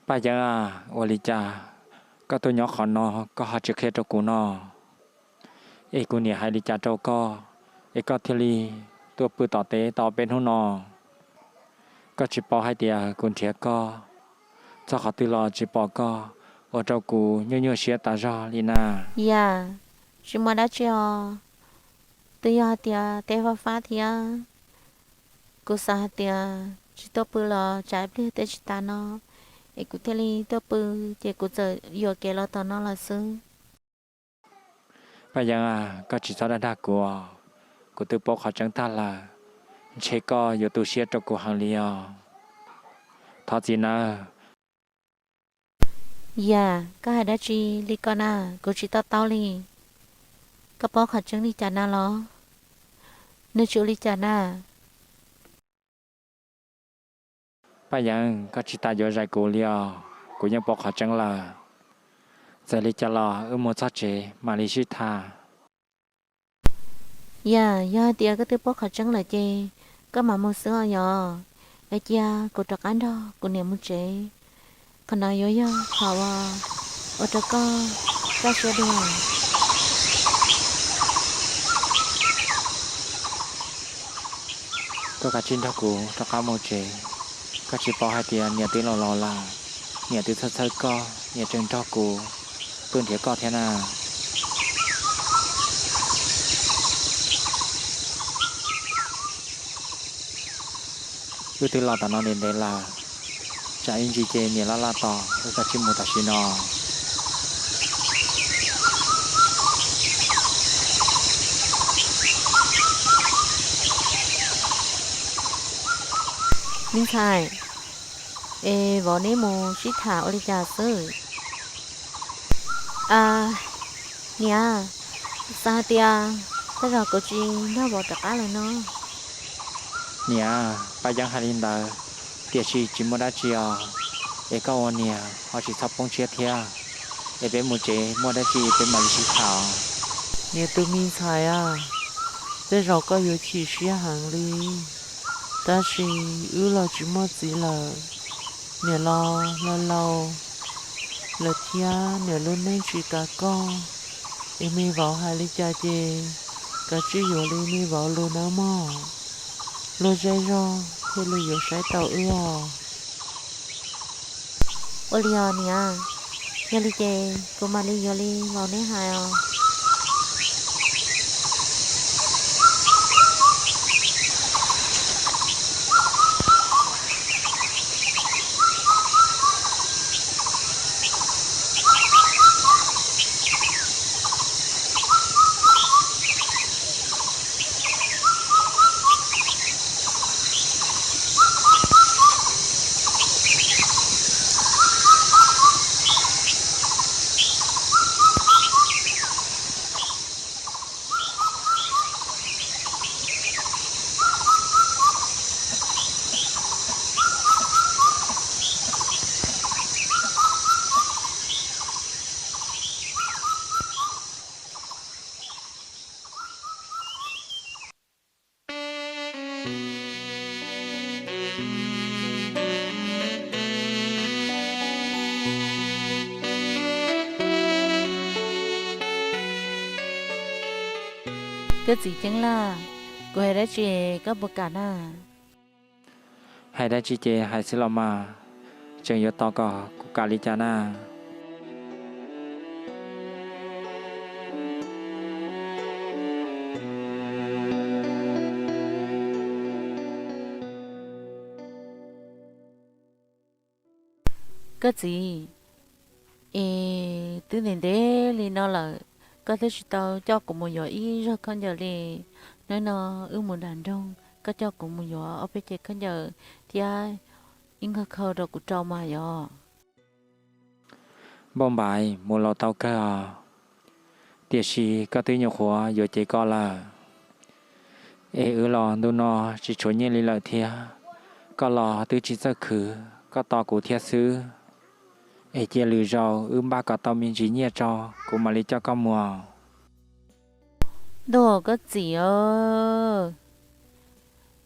Paj Yeeb a, ua li cas koj tuaj nyob qhov no koj ho tsis qhia rau kuv no? Es kuv niam hais li cas rau koj, es koj thiaj li tuaj pw tom teb tau peb hnub no? Koj tsis paub hais tias kuv nrhiav koj txog qhov twg los tsis pom koj, ua rau kuv nyuaj nyuaj siab tas zog li na. Yam, tsis muaj dab tsi os. Twb yog hais tias teb fab fab thiab, kuv xav hais tias tsis tuaj pw los tsam ib pliag teb tsis tas no, es kuv thiaj li tuaj pw, ces kuv txawm yuam kev los tom no lawm xwb. Paj Yeeb a, koj tsis txhob dag dag kuv, kuv twb paub qhov tseeb tag lawm, ntshe koj yuav tu siab rau kuv heev li os. Thov txim nawb. Yam, koj hais dab tsi li ko na, kuv tsis to taub li. Koj paub qhov tseeb li cas na los? Nws tsis ua li cas na. Paj Yeeb, koj tsis tas yuav zais kuv li os, kuv yeej paub qhov tseeb lawm. Txawm li cas los wb mus txog tsev mam li sib tham. Yam, yog hais tias koj twb paub qhov tseeb lawm ces koj mam mus xwb os yom. Es cia kuv rov qab nrog kuv niam mus tsev, qhov no yuav yog qhov uas ua rau koj kaj siab dua. Koj kav tsij nrog kuv rov qab mus tsev, koj tsis paub hais tias niam twb laus laus lawm, niam twb txhawj txhawj koj, niam tseem nrog kuv tuaj nrhiav koj thiab na. Wb twb los tom no ntev ntev lawm, tsam ib ntsis ces niam laj laj tos, wb kav tsij mus tam sim no. Me ntxhais, es vauv neb mus sib tham ua li cas xwb? A, niam, xav hais tias tej zaum kuv tsis nrog vauv rov qab lawm no. Niam, Paj Yeeb hais li ntawd, tiam sis tsis muaj dab tsi os, es koj ua niam ho tsis txhob poob siab thiab, es peb mus tsev muaj dab tsi peb mam li sib tham. Niam tus me ntxhais a, tej zaum koj yuav chim siab heev li, tab sis wb los tsis muaj txiv lawm, niam los laus laus lawm thiab niam lub neej tsis kam koj, es me vauv hais li cas ces kav tsij yuav li me vauv lus nawb mog, luag zej zog thiaj li yuav saib taus wb os. Ua li os niam, yog li ces kuv mam li yuav li vauv neb hais os. Koj txiv Ceeb Laj, kuv hais dab tsi koj puas kam na? Hais dab tsi ces hais xwb los mas, tseem yuav tos kom kuv kam li cas na. Koj txiv, es twb ntev ntev li no lawm, koj twb tsis tau coj kuv mus yuav ib zaug khaub ncaws li. Hnub no wb mus nram nroog, koj coj kuv mus yuav ob peb cev khaub ncaws thiab ib nkaug khau rau kuv rau mas yom. Npauj Npaiv, mus los tau kawg os, tiam sis koj twb nyuam qhuav yuav cev ko lawm. Es wb los ntu no tsis tshuav nyiaj li lawm thiab, koj los twb tsis txawj khwv, koj tos kuv thiab xwb. Es cia lwm zaus wb npaj kom tau me ntsis nyiaj tso, kuv mam li coj koj mus. Ntuj, koj txiv,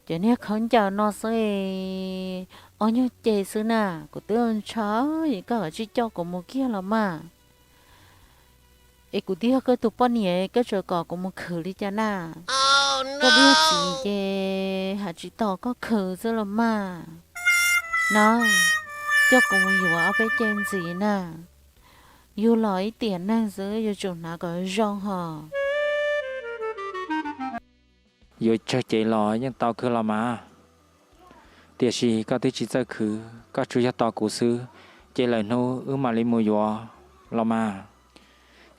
cov niag khaub ncaws no xwb, Ob nyuag ces xwb na, kuv twb ntshaw, koj kav tsij coj kuv mus kiag los mas. Es kuv twb yog koj tus poj niam, koj tseem kom kuv mus khwv li cas na? Koj twb yog txiv ces hais tsis tos koj khwv xwb los mas. No, coj kuv mus yuav ob peb ce ntxiv na, yug los ib tiam neeg xwb yuav tsum hnav kom zoo hos. Yuav tsawg ces los yeej tau kawg los mas, tiam sis koj twb tsis txawj khwv, koj tsuas yog tos kuv xwb, ces lwm hnub wb mam li mus yuav los mas.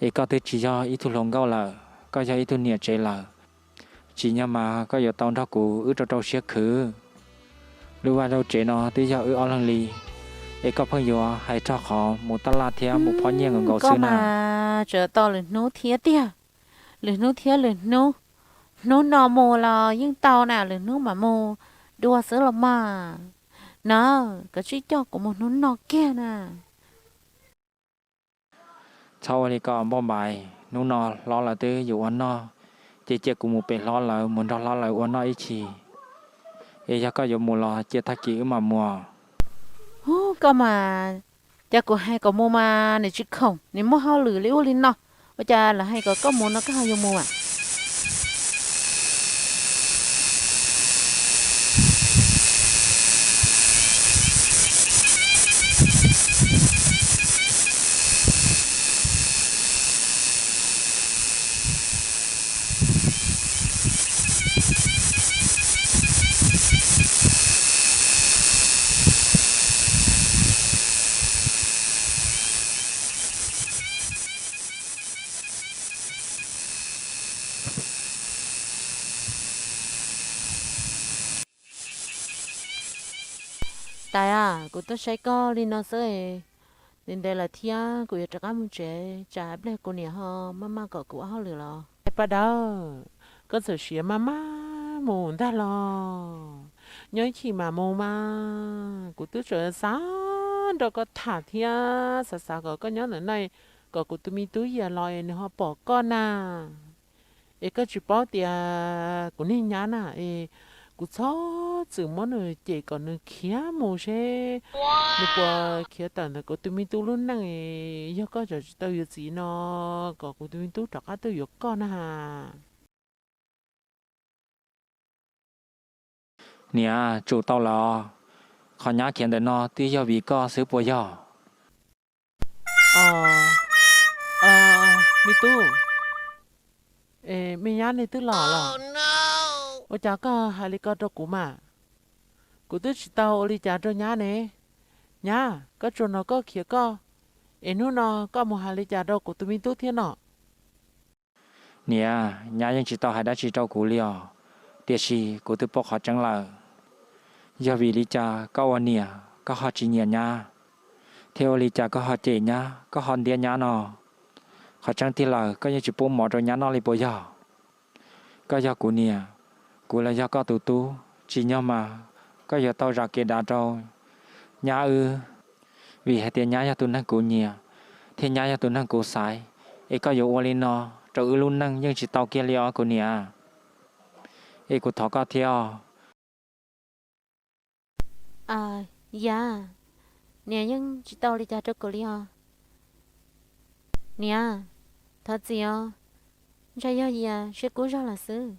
Es koj twb tsis yog ib tug hluas nkauj lawm, koj yog ib tug niam tsev lawm, tsim nyog mas koj yuav tau nrog kuv wb rau rau siab khwv. Lub vaj lub tsev no twb yog wb ob leeg li, es koj pheej yuav hais rau qhov mus taj laj thiab mus phob nyiaj nkaus nkaus xwb na. Tseem tau lwm hnub thiab tiag, lwm hnub thiab lwm hnub, hnub no mus los yeej tau na, lwm hnub mam mus dua xwb los mas. Na, kav tsij coj kuv mus hnub no kiag na. Txhob ua li ko npauj npais, hnub no hlob lawv twb yuav ua noj, ces cia kuv mus pem hlob lawv mus nrog hlob lawv ua noj ib chim. Es yog koj yuav mus los cia tag kis wb mam mus. Hu, koj mas, cas kuv hais kom mus mas nws tsis khoom, nws muaj hauj lwm li ub li no, ua cas lawv hais kom koj mus no koj ho yuav mus a? Tais a, kuv tuaj saib koj li no xwb, ntev ntev lawm thiab kuv yuav rov qab mus tsev, tsam pliag kuv niam ho maj maj kom kuv ua hauj lwm los. Paj Dawb, koj txawm siav maj maj mus ntag los? Nyob ib chim mam mus mas, kuv twb tseem xav nrog koj tham thiab xav xav kom koj nyob ntawm no, kom kuv tus me tub Yias los es nws ho pom koj na. Es koj tsis paub tias kuv niag nyab na es kuv txhob txwm muab nws cem kom nws khiav mus seb nws puas khiav tawm ntawm kuv tus me tub lub neej. Yog koj tseem tsis tau yuav txiv no, kom kuv tus me tub rov qab tuaj yuav koj na. Niam, tsum tau lawm os. Qhov nyab khiav ntawm no twb yog vim koj xwb puas yog? Me tub, me nyab nej twb los los? Ua cas koj hais li ko rau kuv mas? Kuv twb tsis tau ua li cas rau nyab ne. Nyab, koj tsuas no koj khiav koj, es hnub no koj mus hais li cas rau kuv tus me tub thiab no? Niam, nyab yeej tsis tau hais dab tsi rau kuv li os, tiam sis kuv twb paub qhov tseeb lawm. Yog vim li cas koj ua niam koj ho tsis nyiam nyab, thiab ua li cas koj ho cem nyab, koj ho ntiab nyab no? Qhov tseeb tiag lawm koj yeej tsis pub mov rau nyab noj li puas yog? Koj yog kuv niam, kuv los yog koj tus tub, tsim nyog mas koj yuav tau zam kev dav rau nyab wb, vim hais tias nyab yog tus neeg kuv nyiam, thiab nyab yog tus neeg kuv xaiv, es koj yuav ua li no rau wb lub neej yeej tsis tau kiag li os kuv niam. Es kuv thov koj thiab os. Yam, niam yeej tsis tau li cas rau kuv li os. Niam, thov txim os, ntshe yog Yias siab kub zog lawm xwb.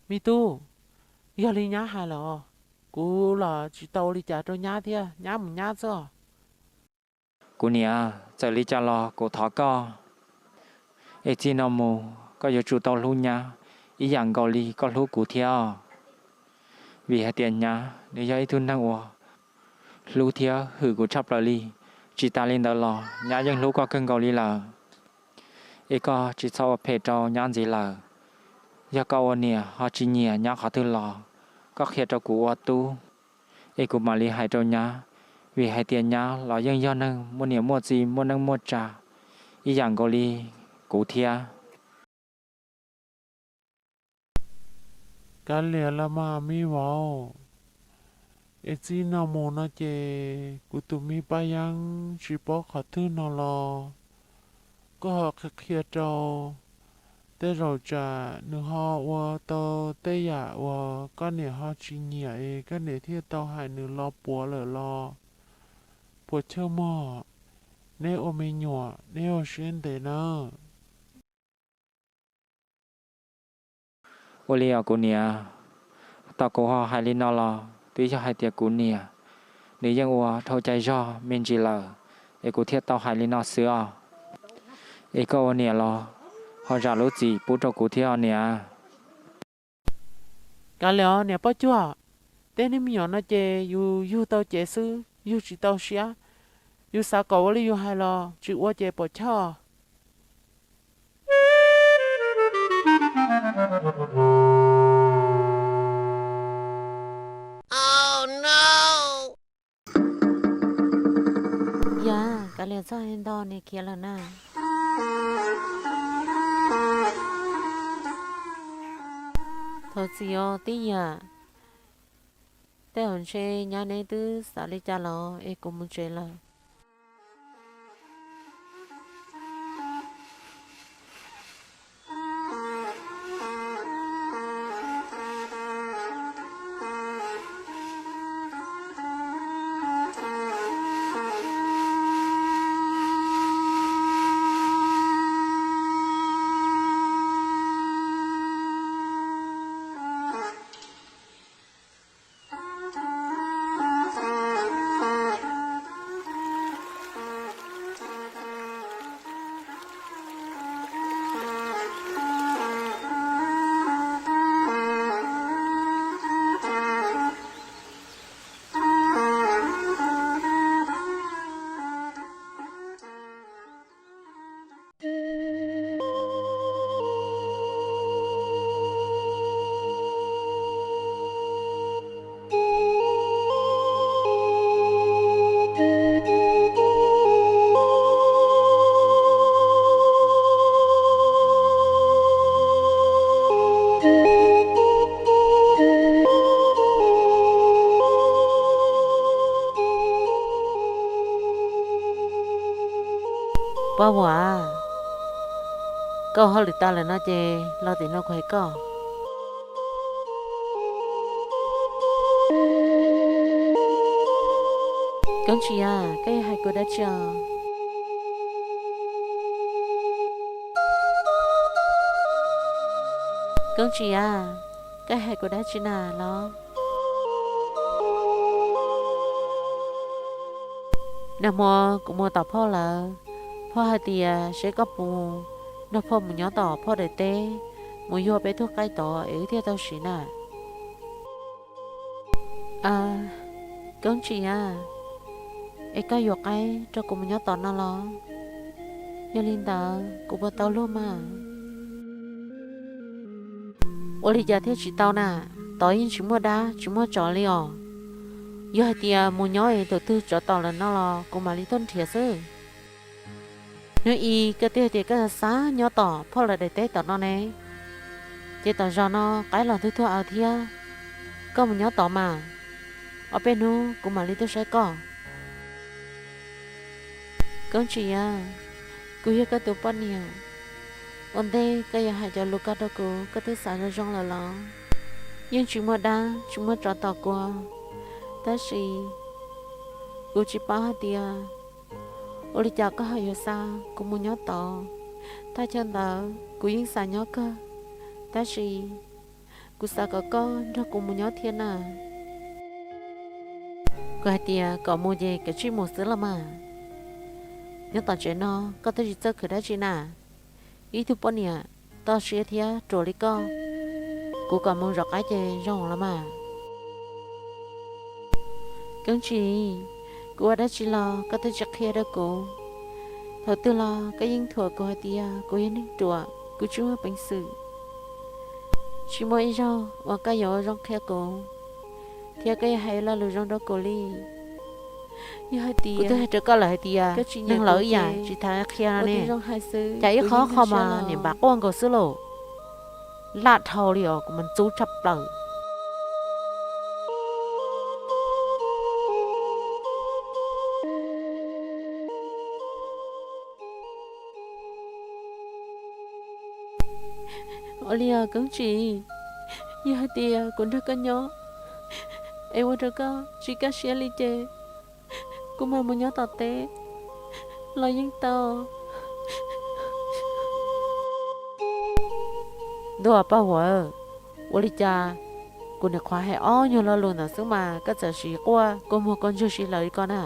Me tub, yog li nyab hais lawm, kuv los tsis tau ua li cas rau nyab thiab, nyab mus nyab xwb os. Kuv niam, txawm li cas los kuv thov koj, es txij no mus koj yuav tsum tau hlub nyab ib yam nkaus li koj hlub kuv thiab os. Vim hais tias nyab nws yog ib tug neeg uas hlub thiab hwm kuv tshaj plaws li. Tsis tas li ntawd los nyab yeej hlub koj kawg nkaus li lawm. Es koj tsis txhob ua phem rau nyab ntxiv lawm. Yog koj ua niam ho tsis nyiam nyab qhov twg los koj qhia rau kuv ua tub, es kuv mam li hais rau nyab, vim hais tias nyab los yeej yog neeg muaj niam muaj txiv muaj neej muaj tsa ib yam nkaus li kuv thiab. Kav liam los mas me vauv, es txij no mus no ces kuv tus me Paj Yeeb tsis paub qhov twg no los koj ho qhia qhia rau, Tej zaum tsam nws ho ua tau tej yam uas koj niam ho tsis nyiam es koj niam thiaj tau hais nws los puav lawm los. Puas Chawj Mog, neb ua me nyuam neb ua siab ntev nawb. Ua li os kuv niam, tau kuv ho hais li no los twb yog hais tias kuv niam nws yeej ua dhau cai zog me ntsis lawm, es kuv thiaj tau hais li no xwb os. Es koj ua niam los ho zam lub txim pub rau kuv thiab os niam. Kav liam os niam Poj Cuag, tej niag me nyuam no ces yus yug tau cev xwb, yug tsis tau siab. Yus xav kom ua li yus hais los tsis ua ces pom choj. Yog, kav liam txhob hais ntau, niam khiav lawm na. Thov txim os tib yam, tej zaum ntshe nyab neb twb xav li cas los es kuv mus tsev lawm. Poj Vuam, koj hauj lwm tas lawm no ces los tim no kuv hais koj. Koob Tsis Yaj, koj yuav hais kuv dab tsi os? Koob Tsis Yaj, koj hais kuv dab tsi na los? Nag hmo kuv mus tom phauj lawv, phauj hais tias seb koj puas nrog phauj mus nyob tom phauj daim teb, mus yuag peb tug qaib tod es wb thiaj tau siv na. Koob Tsis Yaj, es koj yuav qaib rau kuv mus nyob tom no los? Yog li ntawd kuv puas tau luag mas? Ua li cas thiaj tsis tau na? Tod yeej tsis muaj dab tsis muaj tsov li os. Yog hais tias mus nyob es tus twg tsov tom lawm no los kuv mam li tuaj nrhiav xwb. Hnub ib koj twb hais tias koj xav nyob tom phauj lawv daim teb tom no ne, ces tom zos no qaib los ntuj tuag aws thiab. Koj mus nyob tod mas, ob peb hnub kuv mam li tuaj saib koj. Koob Tsis Yaj, kuv yog koj tus poj niam, ua ntej koj yuav hais cov lus ko rau kuv koj twb xav zoo zoo lawm los? Yeej tsis muaj dab tsis muaj tsov tom kuv, tab sis kuv tsis paub hais tias ua li cas koj ho yuav xa kuv mus nyob tod. Thaj chaw ntawd kuv yeej xav nyob kawg, tab sis kuv xav kom koj nrog kuv mus nyob thiab na. Kuv hais tias kom mus ces koj tsij mus xwb los mas. Nyob tom tsev no koj twb tsis txawj khwv dab tsi na. Ib tug poj niam toj siab thiab ruam li koj, kuv kom mus zov qaib ces zoo los mas. Koob Tsis, kuv ua dab tsi los koj twb tsis qhia rau kuv. Thaum twg los koj yeej thuam kuv hais tias kuv yog neeg ruam, kuv tsis muaj peev xwm. Tsis muaj ib zaug uas koj yuav ua zoo qhia kuv, thiab koj yuav hais lo lus zoo rau kuv li. Yog hais tias kuv twb hais rau koj lawm hais tias neeg laus ib yam tsis tas qhia no ne, cas ib qho qho mas niam npam quaj nkaus xwb lauj. Laj dhau li os, kuv mas ntxub tshaj plaws. Ua li os Koob Tsim, yog hais tias kuv nrog koj nyob es ua rau koj tsis kaj siab li ces kuv mam mus nyob tom teb los yeej tau. Ntuj, Paj Huam, ua li cas kuv nim qhuav hais ob nyuag lo lus ntawd xwb mas koj txawm sim quaj kua muag kua ntswg si lawm li ko na?